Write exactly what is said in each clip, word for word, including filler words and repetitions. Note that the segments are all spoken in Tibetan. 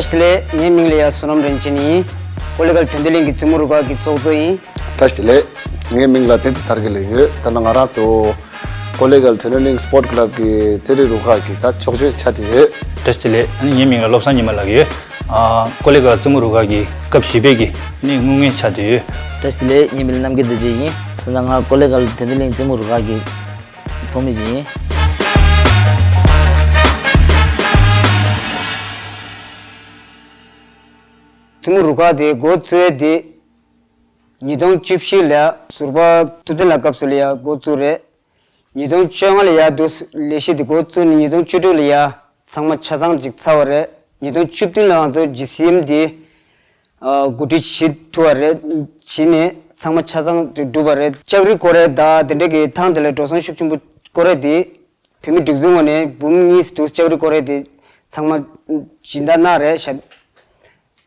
བཀྲ་ཤིས་བདེ་ལེགས། ངའི་མིང་ལ་ཡ་བསོད་ནམས་རིན་ཆེན་ཡིན། ཀོ་ལི་གྷལ་དོན་ལྡན་གླིང་གི་བཙུན་མོ་རུ་ཁག་གི་ཚོགས་གཙོ་ཡིན། བཀྲ་ཤིས་བདེ་ལེགས། ངའི་མིང་ལ་བསྟན་འཛིན་དར་རྒྱས་ལབ་ཡོད། ད་ནི་ང་རང་ཚོ་ཀོ་ལི་གྷལ་དོན་ལྡན་གླིང་སྤོར་ཊི་ཀླབ་ཀྱི་རྩེད་རིགས་རུ་ཁག་གི་ད་ཚོགས་གཙོ་ཆགས་བསྡད་ཡོད། བཀྲ་ཤིས་བདེ་ལེགས། ངའི་མིང་ལ་བློ་བཟང་ཉི་མ་ལབ་ཡོད། ཨ། ཀོ་ལི་གྷལ་བཙུན་མོ་རུ་ཁག་གི་སྐབས་བཞི་པའི་གི་ནི་དངུལ་མངོན་ཆགས་བསྡད་ཡོད། བཀྲ་ཤིས་བདེ་ལེགས། ངའི་མིང་ལ་རྣམ་རྒྱལ་རྡོ་རྗེ་ཡིན། ད་ང་ཀོ་ལི་གྷལ་དོན་ལྡན་གླིང་བཙུན་མོ་རུ་ཁག་གི་ཚོགས་མི་ཅིག་ཡིན། བཙུན་མོ་རུ་ཁག་དེ་འགོ་བཙུགས་དེ་ཉིས་སྟོང་བཅུ་བཞི་ལ་ཟུར་པ་ཐུབ་བསྟན་ལགས་སྐབས་སུ་ལ་ཡ་འགོ་བཙུགས་རེད། ཉིས་སྟོང་བཅོ་ལྔ་ལ་ཡ་འདུག་ལས་གཞི་དེ་འགོ་བཙུགས་ནས་ཉིས་སྟོང་བཅུ་དྲུག་ལ་ཡ་ཚང་མ་ཆ་ཚང་ཅིག་ཚར་བ་རེད། ཉིས་སྟོང་བཅུ་བདུན་ལ་ང་ཚོ་ཇི་སི་ཨེམ་དེ་ཨ་གོ་སྒྲིག་བྱེད་ཐུབ་པ་རེད། བྱས་ནས་ཚང་མ་ཆ་ཚང་དེ་གྲུབ་པ་རེད། ལྕགས་རི་སྐོར་ར་དང་དེ་འདྲ་གི་ཐང་དེ་ལ་འགྲོ་སོང་ཤུགས་ཆེན་པོ་སྐོར་ར་དེ་བོད་མི་སྒྲིག་འཛུགས་ངོས་ནས་འབུམ་གཉིས་འདུག་ལྕགས་རི་སྐོར་ར་དེ་ཚང་མ་སྦྱིན་བདག་གནང་རེད་ཤག་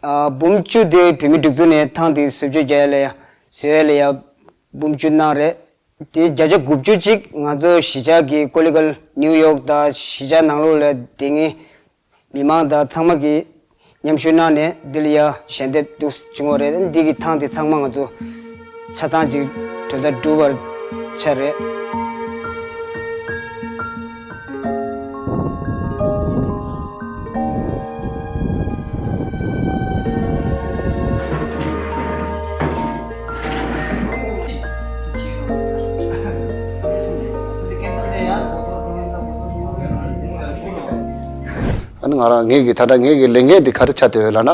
ཨ་འབུམ་བཅུ་དེ་བོད་མི་སྒྲིག་འཛུགས་ནས་ཐང་དེ་བཟོ་བཅོས་རྒྱག་ཡ་ལ་ཡ་བཟོ་ཡ་ལ་ཡ་འབུམ་བཅུ་གནང་རེད། དེ་བརྒྱ་ཆ་དགུ་བཅུ་གཅིག་ང་ཚོ་གཞིས་ཆགས་ཀྱི་ཀོ་ལི་གྷལ་ནིའུ་ཡོག་དང་གཞིས་ཆགས་ནང་ལོགས་ལ་བསྡད་མཁན་མི་མང་དང་ཚང་མ་གིས་མཉམ་ཞུགས་གནང་ནས་འདི་ལ་ཡ་ཞལ་འདེབས་འདུག་བྱུང་བ་རེད། འདི་གི་ཐང་དེ་ཚང་མ་ང་ཚོ་ཆ་ཚང་ཅིག་དོན་དག་འགྲུབ་པར་ཆགས་རེད། ཨ་ནི་ང་རང་ངེད་ཀྱི་ད་ལྟ་ངེད་ཀྱི་ལས་འགན་འདི་ག་རེ་ཆགས་བསྡད་ཡོད་ལབ་ན།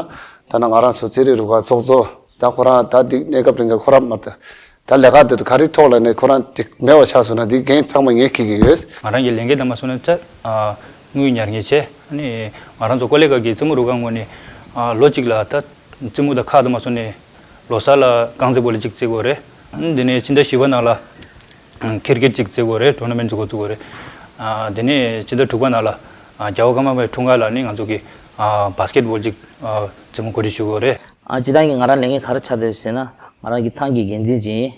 ད་ནི་ང་རང་ཚོ་རྩེད་རིགས་རུ་ཁག་ཚོགས་གཙོ་ད་ཁོ་རང་ད་འདི་གནས་སྐབས་རིང་ག་ཁོ་རང་མ་ད་ད་ལས་ཀ་དེ་ག་རེ་ཐོག་ལ་ནས་ཁོ་རང་དེ་མེད་པ་ཆགས་སོང་ན་འདི་འགན་ཚང་མ་ངས་འཁྱེར་གྱི་ཡོད། ང་རང་གི་ལས་འགན་དང་མ་སོང་ན་ད་ཨ་དངུལ་ཉར་མཁན་བྱས། ཨ་ནི་ང་རང་ཚོ་ཀོ་ལི་གྷལ་གྱི་རྩེད་མོ་རུ་ཁག་ངོས་ནས་ཨ་ལོ་གཅིག་ལ་ད་རྩེད་མོ་དང་ཁ་དང་མ་སོང་ནས་ལོ་གསར་ལ་རྐང་རྩེད་བོ་ལི་གཅིག་རྩེ་དགོས་རེད། ཨ་ནི་འདི་ནས་ཕྱི་ཟླ་བཞི་པ་ནང་ལ་ཁིར་ཀེད་ཅིག་རྩེ་དགོས་རེད། ཊོར་ན་མེན་ཅིག་འགོ་བཙུགས་དགོས་རེད། ཨ་དེ་ནས་ཕྱི་ཟླ་དྲུག་པ་ནང་ལ་ཨ་རྒྱལ་བ་ཀརྨ་པའི་འཁྲུངས་སྐར་ལ་ནི་ང་ཚོ་གི་ཨ་བཱ་སི་ཀེད་བོལ་ཅིག་ཨ་རྩེད་མོ་གོ་སྒྲིག་ཞུ་དགོས་རེད། ཨ་སྤྱིར་བཏང་གི་ང་རང་ལས་འགན་ག་རེ་ཆགས་བསྡད་ཟེར་ན། ང་རང་གི་ཐང་གི་འགན་འཛིན་ཅིག་ཡིན།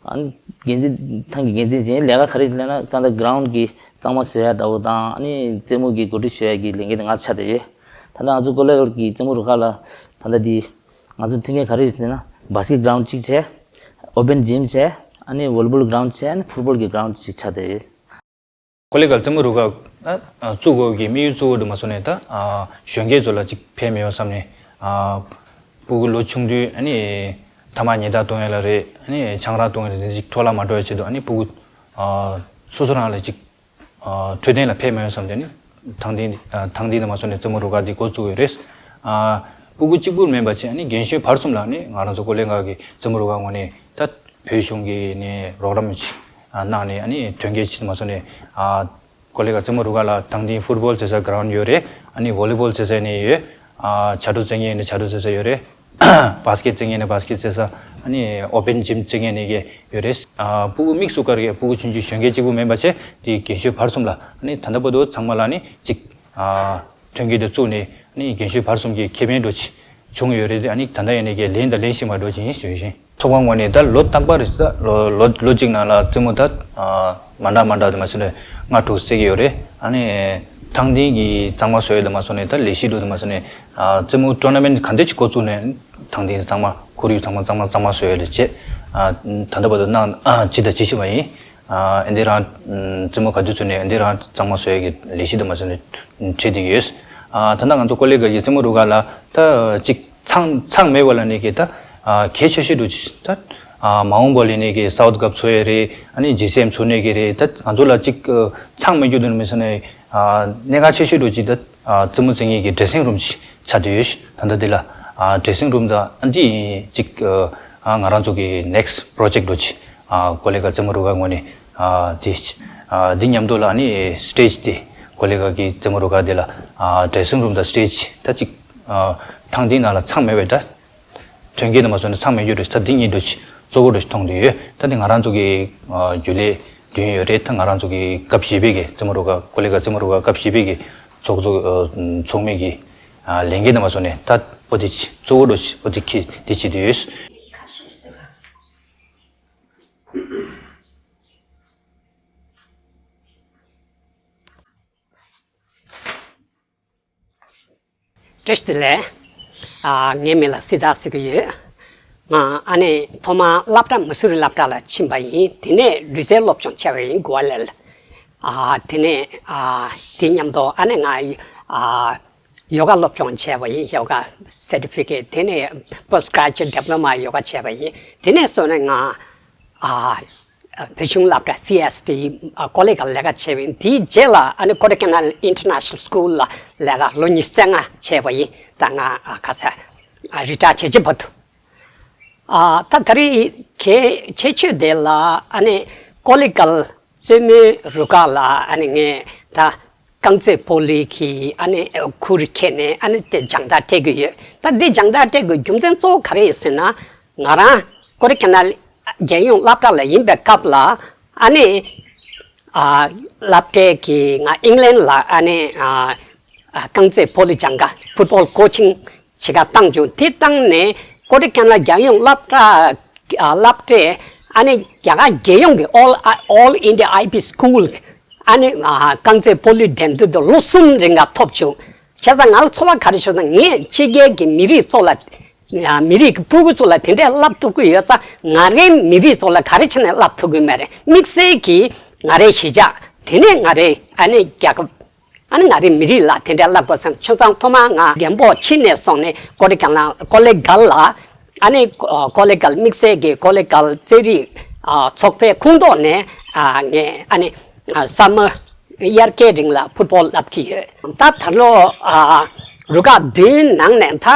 ཨ་ནི་འགན་འཛིན་ཐང་གི་འགན་འཛིན་ཅིག་ཡིན། ལས་ཀ་ག་རེ་ལབ་ན་ད་ལྟ་གྷི་རའུན་ཌི་གི་གཙང་མ་བཟོ་ཡ་འདྲ་བོ་དང་ཨ་ནི་རྩེད་མོ་གི་གོ་སྒྲིག་ཞུ་ཡ་གི་ལས་འགན་དེ་ང་ཆགས་བསྡད་ཡོད། ད་ལྟ་ང་ཚོ་ཀོ་ལི་གྷལ་གི་རྩེད་མོ་རུ་ཁག་ལ་ད་ལྟ་འདི་ང་ཚོ་མཐུན་རྐྱེན་ག་རེ་ཡོད་ཟེར་ན། བཱ་སི་ཀེད་གྷི་རའུན་ཌི་གཅིག་བྱས། ཨོ་པན་ཇིམ་བྱས། ཨ་ནི་ཝོ་ལི་བོལ་གྷི་རའུན་ཌི་བྱས། ཨ་ནི་ཕུཊ་བོལ་གྱི་གྷི་རའུན་ཌི་གཅིག་ཆགས་བསྡད་ཡོད། ཀོ་ལི་གྷལ་རྩེད་མོ་རུ་ཁག་ཨ་ཨ་བཙུགས་དགོས་ཀྱི་དམིགས་ཡུལ་གཙོ་བོ་དུ་མ་སོང་ནས་ད་ཨ་གཞོན་སྐྱེས་ཚོ་ལ་ཅིག་ཕན་མི་ཡོང་བསམ་ནས། ཨ་ཕྲུ་གུ་ལོ་ཆུང་དུས་ཨ་ནི་ཐ་མག་ཉལ་ཐ་གཏོང་ཡ་ལ་རེད། ཨ་ནི་ཆང་རག་གཏོང་ཡ་ལ་རེད། ཅིག་འཕྲོ་བརླག་མ་འགྲོ་ཡ་ཆེད་དུ་ཨ་ནི་ཕྲུ་གུ་ཨ་སོ་སོ་རང་ལ་ཅིག་ཨ་འཕྲོད་བསྟེན་ལ་ཕན་མི་ཡོང་བསམ་སྟེ་ནི་ཐང་འདི་ཨ་ཐང་འདི་དུ་མ་སོང་ནས་རྩེད་མོ་རུ་ཁག་འདི་འགོ་བཙུགས་ཡོད་རེད། ཨ་ཕྲུ་གུ་གཅིག་པུར་མིན་པ་བྱས་ཨ་ནི་རྒན་གཞོན་བར་གསུམ་ལ་ནི་ང་རང་ཚོ་ཀོ་ལི་གྷལ་གྱི་རྩེད་མོ་རུ་ཁག་ངོས་ནས་ད་བོད་གཞུང་གིས་ནས་རོགས་རམ་ཅིག་ཨ་གནང་ནས་ཨ་ནི་ཐོན་སྐྱེད་ཅིག་མ་སོང་ནས་ཨ་ཀོ་ལི་གྷལ་རྩེད་མོ་རུ་ཁག་ལ་ཐང་འདི་ཕུཊ་བོལ་རྩེ་ས་གྷི་རའུན་ཌི་ཡོད་རེད། ཨ་ནི་ཝོ་ལི་བོལ་རྩེ་ས་ནས་ཡོད། ཨ་བྱ་དྲུག་རྩེད་མཁན་ནས་བྱ་དྲུག་རྩེ་ས་ཡོད་རེད། བཱ་སི་ཀེད་རྩེད་མཁན་ནས་བཱ་སི་ཀེད་རྩེ་ས། ཨ་ནི་ཨོ་པན་ཇིམ་རྩེད་མཁན་ནས་ཀྱི་ཡོད་རེད། ཨ་ཕྲུ་གུ་དམིགས་སུ་བཀར་གྱི་ཕྲུ་གུ་ཆུང་ཆུང་གཞོན་སྐྱེས་གཅིག་པུ་མིན་པ་བྱས་དེ་རྒན་གཞོན་བར་གསུམ་ལ་ཨ་ནི་ད་ལྟ་བར་དུ་ཚང་མ་ལ་ནི་གཅིག་ཨ་ཐོན་སྐྱེད་དེ་བཙུགས་ནས་ནི་རྒན་གཞོན་བར་གསུམ་གྱི་ཁེ་ཕན་འདྲ་ཅིག་བྱུང་ཡོད་རེད། ཨ་ནི་ད་ལྟ་ཡིན་ནའི་གི་ལེན་དང་ལེན་བཞིན་པ་འདྲ་ཅིག་ཡིན་ཞུ་བཞིན། ཚོགས་པ་ངོས་ནས་ད་ལོ་རྟག་པར་ད་ལོ་ལོ་ལོ་གཅིག་ནང་ལ་རྩེད་མོ་ད་ཨ་མ་འདྲ་མ་འདྲ་དུ་མ་ཟེར་ནས་ལྔ་དྲུག་རྩེ་གི་ཡོད་རེད། ཨ་ནི་ཐང་འདི་གི་གཙང་མ་བཟོ་ཡ་དུ་མ་ཟེར་ནས་ད་ལས་གཞི་འདྲ་དུ་མ་ཟེར་ནས་ཨ་རྩེད་མོ་ཊོར་ན་མེན་ག་འདྲ་ཅིག་འགོ་བཙུགས་ནས་ཐང་འདི་གཙང་མ་ཁོར་ཡུག་ཚང་མ་གཙང་མ་གཙང་མ་བཟོ་ཡ་ལས་བྱས། ཨ་ད་ལྟ་བར་དུ་གནང་ཨ་བྱས་དང་བྱེད་བཞིན་པ་ཡིན། ཨ་འདི་རང་རྩེད་མོ་ག་དུས་ཚོད་ནས་འདི་རང་གཙང་མ་བཟོ་ཡ་གི་ལས་གཞི་དུ་མ་ཟེར་ནས་བྱེད་བསྡད་ཀྱི་ཡོད། ཨ་ད་ལྟ་ང་ཚོ་ཀོ་ལི་གྷལ་གྱི་རྩེད་མོ་རུ་ཁག་ལ་ད་ཅིག་ཚང་ཚང་མེད་པ་ལ་ནི་གི་ད་ཨ་གལ་ཆེ་ཤོས་འདྲ་ཅིག་ད་ཨ་མ་འོངས་པ་ལ་ནི་གི་སའུཐ་ཀབ་ཚོགས་ཡ་རེད། ཨ་ནི་ཇི་སི་ཨེམ་ཚོགས་ནི་གི་རེད། ད་ང་ཚོ་ལ་ཅིག་ཨ་ཚང་མེད་རྒྱུ་དུ་མི་ས་ནས་ཨ་གནད་འགག་ཆེ་ཤོས་འདྲ་ཅིག་ད་ཨ་རྩེད་མོ་རྩེ་མཁན་གྱི་ཌེ་སིང་རུམ་ཅིག་ཆགས་བསྡད་ཡོད། ད་ལྟ་འདི་ལ་ཨ་ཌེ་སིང་རུམ་དང་ཨ་འདི་ཅིག་ཨ་ང་རང་ཚོ་གི་ནེག་སི་པོ་རོ་ཇེག་འདྲ་ཅིག་ཨ་ཀོ་ལི་གྷལ་རྩེད་མོ་རུ་ཁག་ངོས་ནས་ཨ་འདི་ཨ་འདི་མཉམ་དུ་ལ་ཨ་ནི་སི་ཊེ་ཇི་འདི་ཀོ་ལི་གྷལ་གྱི་རྩེད་མོ་རུ་ཁག་འདི་ལ་ཨ་ཌེ་སིང་རུམ་དང་སི་ཊེ་ཇི་ད་ཅིག་ཨ་ཐང་འདི་ནང་ལ་ཚང་མེད་པའི་ད་ཐོན་སྐྱེད་དུ་མ་སོང་ནས་ཚང་མེད་རྒྱུ་རེད། ད་འདི་གཉིས་འདྲ་ཅིག་གཙོ་བོ་འདྲ་ཅིག་མཐོང་བསྡད་ཡོད། ད་འདི་ང་རང་ཚོ་གི་ཨ་རྒྱུན་ལས་བདུན་ཡོད་རེད། ད་ང་རང་ཚོ་གི་སྐབས་བཞི་པའི་གི་རྩེད་མོ་རུ་ཁག་ཀོ་ལི་གྷལ་རྩེད་མོ་རུ་ཁག་སྐབས་བཞི་པའི་གི་ཚོགས་གཙོ་ཨ་ཚོགས་མི་གི་ཨ་ལས་འགན་དུ་མ་སོང་ནས་ད་ཨོ་དེ་ཅིག་གཙོ་བོ་འདྲ་ཅིག་ཨོ་དེ་ཁྱེད་འདི་བྱེད་བསྡད་ཡོད། བཀྲ་ཤིས་བདེ་ལེགས། ཨ། ངའི་མིང་ལ་སི་ཏཱ་ཟེར་གྱི་ཡོད། ང་ཨ་ནི་ཐོག་མར་སློབ་གྲྭ་མི་སུ་རི་སློབ་གྲྭ་ལ་ཕྱིན་པ་ཡིན། དེ་ནས་ལུས་རྩལ་སློབ་སྦྱོང་བྱས་པ་ཡིན། གོ་ཝ་ལ། ཨ། དེ་ནས། ཨ། དེ་མཉམ་དུ་ཨ་ནི་ང་། ཨ། ཡོ་ག་སློབ་སྦྱོང་བྱས་པ་ཡིན། ཡོ་ག་སར་ཊི་ཕི་ཀེཊ། དེ་ནས་པོ་སི་ཊི་གྷ་རེ་ཇུ་ཨེཊ་ཌི་པི་ལོ་མ་ཡོ་ག་བྱས་པ་ཡིན། དེ་ནས་བཟུང་ནས་ང་། ཨ། བོད་གཞུང་སློབ་གྲྭ་སི་ཨེས་ཊི། ཨ། ཀོ་ལི་གྷལ་ལ་ལས་ཀ་བྱས་པ་ཡིན། དེའི་རྗེས་ལ་ཨ་ནི་ཀོ་ཌེ་ཀ་ནལ་ཨིན་ཊར་ནེ་ཤ་ནལ་སི་ཀུལ་ལ་ལས་ཀ་ལོ་ཉི་ཤུ་རྩ་ལྔ་བྱས་པ་ཡིན། ད་ང་། ཨ། ག་ཚད། ཨ། རི་ཊ་ཡར་བྱེད་ཀྱི་བར་དུ། ཨ། ད་ད་རེས་གལ་ཆེ་ཤོས་དེ་ལ་ཨ་ནི་ཀོ་ལི་གྷལ་རྩེད་མོའི་རུ་ཁག་ལ་ཨ་ནི་ངས་ད་རྐང་རྩེད་སྤོ་ལོ་གི་ཨ་ནི་ཁུར་ཁྱེར་ནས་ཨ་ནི་དེ་སྦྱོང་བརྡར་སྤྲད་ཀྱི་ཡོད། ད་འདི་སྦྱོང་བརྡར་སྤྲད་དགོས་རྒྱུ་མཚན་གཙོ་བོ་ག་རེ་ཡིན་ཟེར་ན། ང་རང་ཀོ་ལི་གྷལ་རྒྱལ་ཡོངས་སློབ་གྲྭ་ལ་ཡིན་པའི་སྐབས་ལ་ཨ་ནི། ཨ། སློབ་གྲྭའི་གི་ང་ཨིང་ལན་ལ་ཨ་ནི། ཨ། ཨ། རྐང་རྩེད་སྤོ་ལོ་སྦྱང་ག། ཕུཊ་བོལ་ཀོ་ཆིང་བྱེད་ག་བཏང་བྱུང་། དེ་བཏང་ནས་ཀོ་ཌེ་ཀ་ནལ་རྒྱལ་ཡོངས་སློབ་གྲྭ། ཨ། སློབ་གྲྭས་ཨ་ནི་རྒྱ་གར་རྒྱལ་ཡོངས་ཀྱི་ཨོལ། ཨ། ཨོལ་ཨིན་ཌི་ཡ་ཨའི་པི་སི་ཀུལ། ཨ་ནི། ཨ། རྐང་རྩེད་སྤོ་ལོའི་འགྲན་བསྡུར་དུ་ལོ་གསུམ་རིང་ག་ཐོབ་བྱུང་། བྱས་ཙང་ང་ལ་ཚོར་བ་ག་རེ་བྱུང་ན། ངས་ཕྱི་རྒྱལ་གྱི་མི་རིགས་ཚོ་ལ། ཨ། མི་རིགས་ཀྱི་ཕྲུ་གུ་ཚོ་ལ་དེ་འདྲས་བསླབ་ཐུབ་ཀྱི་ཡོད་ཙང་། ང་རའི་མི་རིགས་ཚོ་ལ་ག་རེ་བྱས་ནས་བསླབ་ཐུབ་ཀྱི་མེད་རེད། དམིགས་བསལ་གྱིས་ང་རའི་གཞིས་ཆགས། དེ་ནས་ང་རའི་ཨ་ནི་རྒྱལ་ཁབ། ཨ་ནི་ང་རའི་མི་རིགས་ལ་དེ་འདྲས་བསླབ་དགོས་བསམ་བྱུང་ཙང་། ཐོག་མར་ང་རྒན་པོ་ཕྱིན་ནས་སོང་ནས་ཀོ་ལི་གྷལ་ལ། ཀོ་ལི་གྷལ་ལ། ཨ་ནི་ཀོ་ལི་གྷལ། དམིགས་བསལ་གྱི་ཀོ་ལི་གྷལ་རྩེད་རིགས། ཨ། ཚོགས་པའི་ཁོངས་གཏོགས་ནས། ཨ། ངས་ཨ་ནི། ཨ། སམ་མར་དབྱར་ཁའི་རིང་ལ་ཕུཊ་བོལ་བསླབ་ཀྱི་ཡོད། ད་ད་ལོ། ཨ། རུ་ཁག་བདུན་ནང་ནས་ད།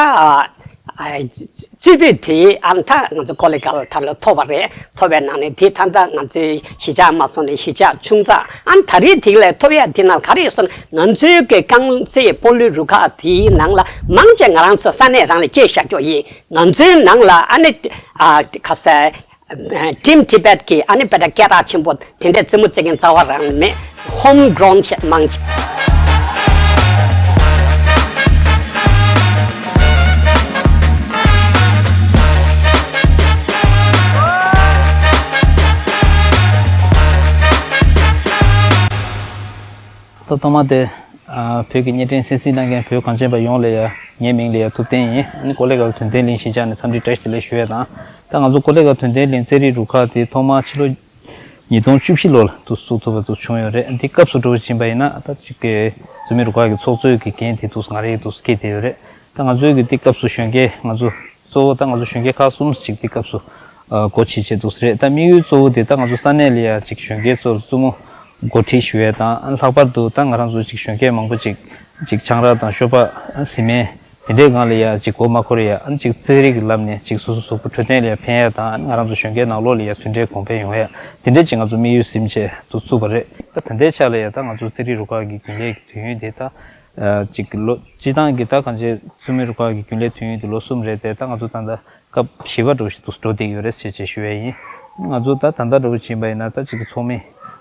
ཨ། རྩེ་ཕུད་དེ། ཨ། ད་ང་ཚོ་ཀོ་ལི་གྷལ་ད་ལོ་ཐོབ་པ་རེད། ཐོབ་པའི་ནང་ནས་དེ་ད་ལྟ་ང་ཚོའི་གཞིས་ཆགས་མ་སོང་ནས་གཞིས་ཆགས་ཆུང་ཙག། ཨ། ད་རེས་དེ་ལས་ཐོབ་ཡ་དེ་ནང་ག་རེ་ཡོད་ཟེར་ན། ང་ཚོའི་གི་རྐང་རྩེད་སྤོ་ལོའི་རུ་ཁག་དེའི་ནང་ལ་མང་ཆེ་ང་རང་ཚོ་ས་གནས་རང་ལ་སྐྱེས་བཞག་རྒྱུ་ཡིན། ང་ཚོའི་ནང་ལ་ཨ་ནི། ཨ། ག་ཟེར། ཊིམ་ཊི་བེཊ་གི་ཨ་ནི་དཔེ་ད་སྐད་གྲགས་ཆེན་པོ་དེ་འདྲའི་རྩེད་མོ་རྩེ་མཁན་རྩ་བ་རང་མེད། ཧོམ་གྷི་རོན་ཞིག་མང་ཆེ། ད་ཐོག་མ་དེ། ཨ། བོད་ཀྱི་བརྙན་འཕྲིན་གསན་གཟིགས་གནང་མཁན་བོད་གངས་ཅན་པ་ཡོངས་ལ་ཡ། ངའི་མིང་ལ་ཡ་ཐུབ་བསྟན་ཡིན། ཨ་ནི་ཀོ་ལི་གྷལ་དོན་ལྡན་གླིང་གཞིས་ཆགས་ནས་འཚམས་འདྲི་བཀྲ་ཤིས་བདེ་ལེགས་ཞུ་ཡ་དང་། ད་ང་ཚོ་ཀོ་ལི་གྷལ་དོན་ལྡན་གླིང་རྩེད་རིགས་རུ་ཁག་དེ་ཐོག་མར་ཕྱི་ལོ་ཉིས་སྟོང་བཅུ་བཞི་ལོ་ལ་དུ་བཙུགས་ཐུབ་པ་དུ་བྱུང་ཡོད་རེད། འདི་སྐབས་སུ་འགྲོ་བཞིན་པ་ཡིན་ན། ད་ཅིག་གི་རྩེད་མོའི་རུ་ཁག་གི་ཚོགས་གཙོའི་གི་འགན་དེ་དུ་ང་རེ་དུ་འཁྱེར་བསྡད་ཡོད་རེད། ད་ང་ཚོའི་གི་འདི་སྐབས་སུ་གཞོན་སྐྱེས་ང་ཚོ་གཙོ་བོ་ད་ང་ཚོ་གཞོན་སྐྱེས་ཁག་གསུམ་ཞིག་འདི་སྐབས་སུ། ཨ། སྒོ་ཕྱེ་བྱས་འདུག་ཟེར་རེད། ད་དམིགས་ཡུལ་གཙོ་བོ་དེ་ད་ང་ཚོ་ས་གནས་ལ་ཡ་ཅིག་གཞོན་སྐྱེས་ཚོར་རྩེད་མོ་འགོ་ཁྲིད་ཞུ་ཡས་དང་། ལྷག་པར་དུ་ད་ང་རང་ཚོ་ཅིག་གཞོན་སྐྱེས་མང་པོ་ཅིག་ཅིག་ཆང་རག་དང་ཤོ་སྦག། ཨ། བཟི་སྨན་དེ་འདྲའི་སྒང་ལ་ཡ་ཅིག་མགོ་མ་འཁོར་ཡ། ཨ་ནི་ཅིག་རྩེད་རིགས་ཀྱི་ལམ་ནས་ཅིག་སོ་སོ་གཟུགས་པོ་འཕྲོད་བསྟེན་ལ་ཡ་ཕན་ཡ་དང་། ཨ་ནི་ང་རང་ཚོ་གཞོན་སྐྱེས་ནང་ལོགས་ལ་ཡ་མཐུན་འབྲེལ་གོང་འཕེལ་ཡོང་ཡ། དེ་འདྲའི་ཅིག་ང་ཚོ་དམིགས་ཡུལ་ཟིན་བྱས་དུ་བཙུགས་པ་རེད། ད་དེ་འདྲའི་ཆ་ལ་ཡ་ད་ང་ཚོ་རྩེད་རིགས་རུ་ཁག་གི་རྒྱུན་ལས་ཀྱི་དུས་ཡུན་དེ་ད། ཨ། ཅིག་ལོ་སྤྱི་བཏང་གི་ད་གང་ཅི་རྩེད་མོའི་རུ་ཁག་གི་རྒྱུན་ལས་དུས་ཡུན་དེ་ལོ་གསུམ་རེད་དེ། ད་ང་ཚོ་ད་ལྟ་སྐབས་བཞི་པ་འགྲོ་བཞིན་དུ་འགྲོ་བསྡད་ཡོད་རེད་ཟེར་བྱས་ཞུ་ཡས་ཡིན། ང་ཚོ་ད་ད་ལྟ་འགྲོ་བཞིན་པ་ཡིན་ན་ད་ཅིག་ཚོགས་མི་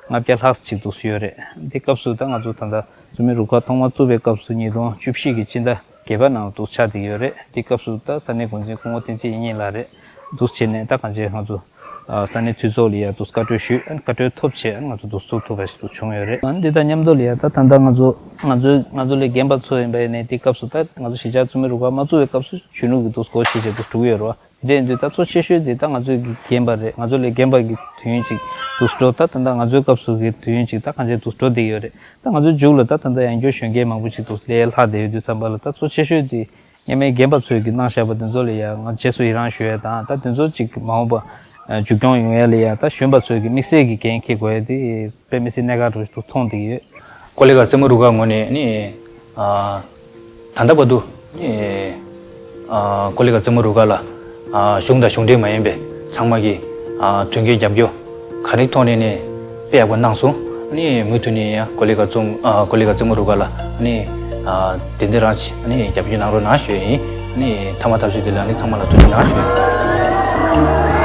ལྔ་བརྒྱ་ལྷག་ཅིག་འདུག་ཡོད་རེད། འདི་སྐབས་སུ་ད་ང་ཚོ་ད་ལྟ་རྩེད་མོའི་རུ་ཁག་ཐོག་མ་བཙུགས་པའི་སྐབས་སུ་ཉིས་སྟོང་བཅུ་བཞི་གི་སྤྱི་ཟླ་བརྒྱད་པ་ནང་འདུག་ཆགས་བསྡད་ཡོད་རེད། འདི་སྐབས་སུ་ད་ས་གནས་འགོ་འཛིན་སྐུ་ངོ་བསྟན་འཛིན་དབྱིག་གཉེན་ལགས་རེད། འདུག་བྱས་ནས་ད་གང་ཅི་ང་ཚོ། ཨ། ས་གནས་འཐུས་ཚོགས་ལ་ཡ་དུ་བཀའ་འཁྲོལ་ཞུས། ཨ་ནི་བཀའ་འཁྲོལ་ཐོབ་བྱས། ཨ་ནི་ང་ཚོ་དུ་བཙུགས་ཐུབ་པ་ཞིག་ཏུ་བྱུང་ཡོད་རེད། ཨ་ནི་འདི་དང་མཉམ་དུ་ལ་ཡ་ད་ད་ལྟ་ང་ཚོ་ང་ཚོའི་ང་ཚོ་ལས་རྒན་པ་ཚོ་ཡིན་པ་ཡིན་ནའི་དེ་སྐབས་སུ་ད་ང་ཚོ་གཞིས་ཆགས་རྩེད་མོའི་རུ་ཁག་མ་བཙུགས་པའི་སྐབས་སུ་གཞོན་ནུ་གི་དུ་སྒོ་ཕྱེ་བྱས་དུ་འགྲོ་གི་ཡོད་རེད་བ། དེ་འདྲ་ཡིན་དུས་ད་གཙོ་ཆེ་ཤོས་དེ་ད་ང་ཚོའི་གི་རྒན་པ་རེད། ང་ཚོ་ལས་རྒན་པ་གི་དུས་ཡུན་ཅིག་དུ་འགྲོ། ད་ད་ལྟ་ང་ཚོའི་སྐབས་སུ་གི་དུས་ཡུན་ཅིག་ད་གང་ཅི་དུ་འགྲོ་བསྡད་ཡོད་རེད། ད་ང་ཚོའི་མཇུག་ལ་ད་ད་ལྟ་ཡང་སྐྱོར་གཞོན་སྐྱེས་མང་པོ་ཅིག་དུ་ལས་ལྷག་བསྡད་ཡོད་དུས་ཙམ་པ་ལ། ད་གཙོ་ཆེ་ཤོས་དེ། མཉམ་མེད་རྒན་པ་ཚོས་ཀྱིས་གནང་བཞག་པ་དེ་ཚོ་ལ་ཡང་ང་རྗེས་སུ་ཡི་རང་ཞུ་ཡ་དང་། ད་དེ་ཚོ་ཅིག་མ་འོངས་པ་མཇུག་སྐྱོང་ཡོང་ཡ་ལ་ཡང་ད་གཞོན་པ་ཚོས་ཀྱིས་དམིགས་བསལ་གྱི་འགན་འཁྱེར་དགོས་ཡ་དེ་དཔེ་མི་སྲིད་གནད་འགག་འདྲ་ཞིག་ཏུ་མཐོང་བསྡད་ཡོད། ཀོ་ལི་གྷལ་རྩེད་མོ་རུ་ཁག་ངོས་ནས་ནི། ཨ། ད་ལྟ་བར་དུ་ནི། ཨ། ཀོ་ལི་གྷལ་རྩེད་མོ་རུ་ཁག་ལ། ཨ། གཞུང་དང་གཞུང་འབྲེལ་མ་ཡིན་པའི་ཚང་མ་གིས། ཨ། མཐུན་རྐྱེན་རྒྱབ་སྐྱོར་ག་རེ་ཐོག་ནས་ནི་དཔེ་ཡག་པོ་གནང་སོང་། ནི་མུ་མཐུད་ནས་ཡང་ཀོ་ལི་གྷལ་རྩེད། ཨ། ཀོ་ལི་གྷལ་རྩེད་མོ་རུ་ཁག་ལ་ནི། ཨ། དེ་འདྲ་རང་བྱས་ནི་རྒྱབ་སྐྱོར་གནང་རོགས་གནང་ཞུ་ཡ་ཡིན། ནི་མཐའ་མ་ཐབས་ཤེས་དེ་ལ་ནི་ཚང་མ་ལ་ཐུགས་རྗེ་གནང་ཞུ་ཡ་ཡིན།